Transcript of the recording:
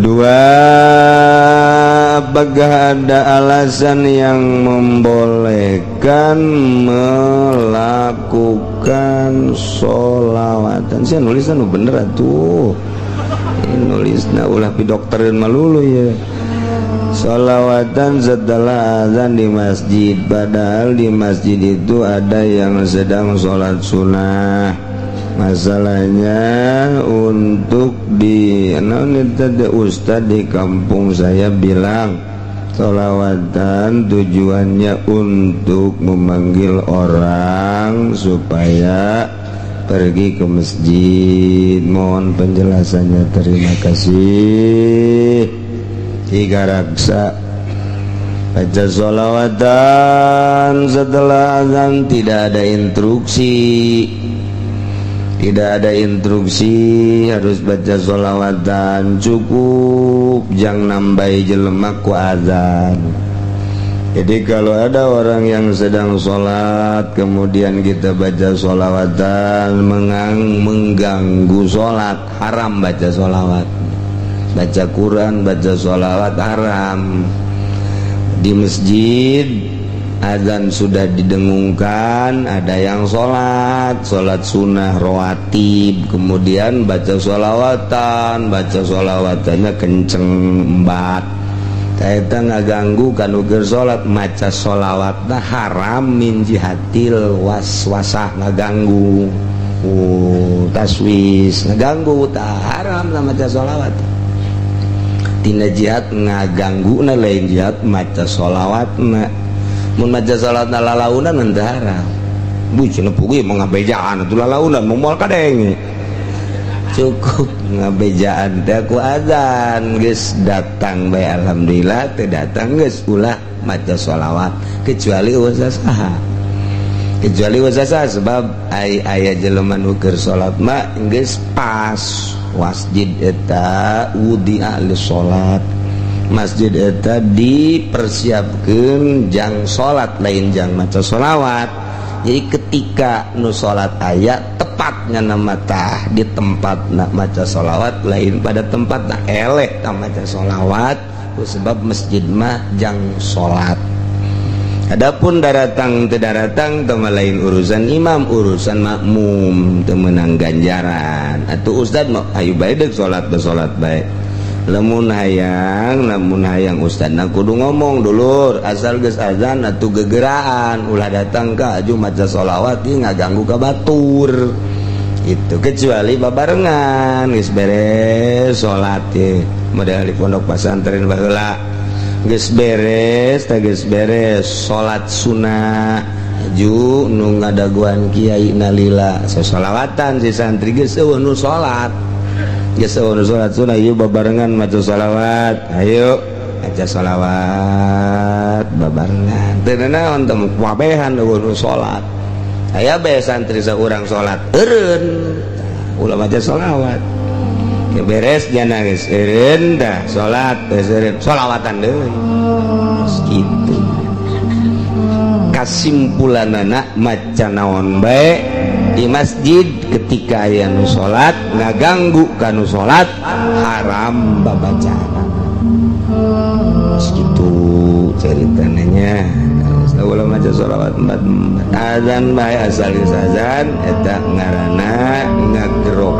Dua, apakah ada alasan yang membolehkan melakukan sholawatan? Saya nulisnya nu bener atuh. Nulisna ulah pi dokterin malulu ya. Sholawatan setelah azan di masjid, padahal di masjid itu ada yang sedang sholat sunnah. Masalahnya untuk di naon eta teh, ustad di kampung saya bilang sholawatan tujuannya untuk memanggil orang supaya pergi ke masjid. Mohon penjelasannya, terima kasih. Tiga raksa baca sholawatan setelah azan tidak ada instruksi, tidak ada instruksi harus baca sholawatan. Cukup jangan nambahi jelema ku azan. Jadi kalau ada orang yang sedang sholat, kemudian kita baca sholawatan, mengganggu sholat, haram baca sholawat. Baca Quran, baca sholawat haram. Di masjid azan sudah didengungkan, ada yang sholat, sholat sunnah rawatib, kemudian baca sholawatan, baca sholawatannya kenceng embat. Eta ngaganggu kan uger salat. Maca sholawatna haram min jihatil waswasah, ngaganggu, taswis, ngaganggu. Tak haram lah maca sholawat tina jihad ngaganggu na, lain jihad maca sholawatna. Mun maca sholawatna lalaunan henteu haram. Bu cenah puguh mah ngabejaan atuh lalaunan moal kadenge. Cukup ngabejaan teh ku azan, geus datang bae alhamdulillah, teu datang geus ulah maca sholawat kecuali saha, kecuali saha, sebab ay aya jelema nu keur salat mah geus pas masjid eta wudi'a li salat, masjid eta dipersiapkeun jang salat, lain jang maca sholawat. Jadi ketika nu salat aya tepatnya nama tah di tempat nak maca sholawat, lain pada tempat nak eleh tak maca sholawat, sebab masjid mah jang salat. Adapun daratang teu daratang teu lain urusan imam, urusan makmum teu meunang ganjaran. Atuh ustad mah ayo bae deuk salat, salat bae. Lamun hayang, lamun hayang ustadna kudu ngomong, "Dulur, asal geus azan atuh gegeraan, ulah datang ka aju maca sholawat ieu ngaganggu ka batur." Itu kecuali babarengan geus beres salat ye, model di pondok pesantren baheula, geus beres tah, geus beres salat sunnah ju nu ngadaguan kiai nalila sasolawatan, si santri geus euweuh nu salat, geus euweuh nu salat sunnah, ieu babarengan maca sholawat, ayo maca sholawat babarengan. Teu naon teh, kabehan euweuh nu salat, aya bae santri saurang salat eureun, ulah maca sholawat. Ke beres jana geus eureun dah salat, geus eureun sholawatan deui gitu. Kasimpulanana, maca naon bae di masjid ketika aya nu salat ngaganggu ka nu salat, haram babacana. Gitu ceritanya. Ulah maca sholawat empat azan bae, asal geus azan eta ngaranna ngagerokan.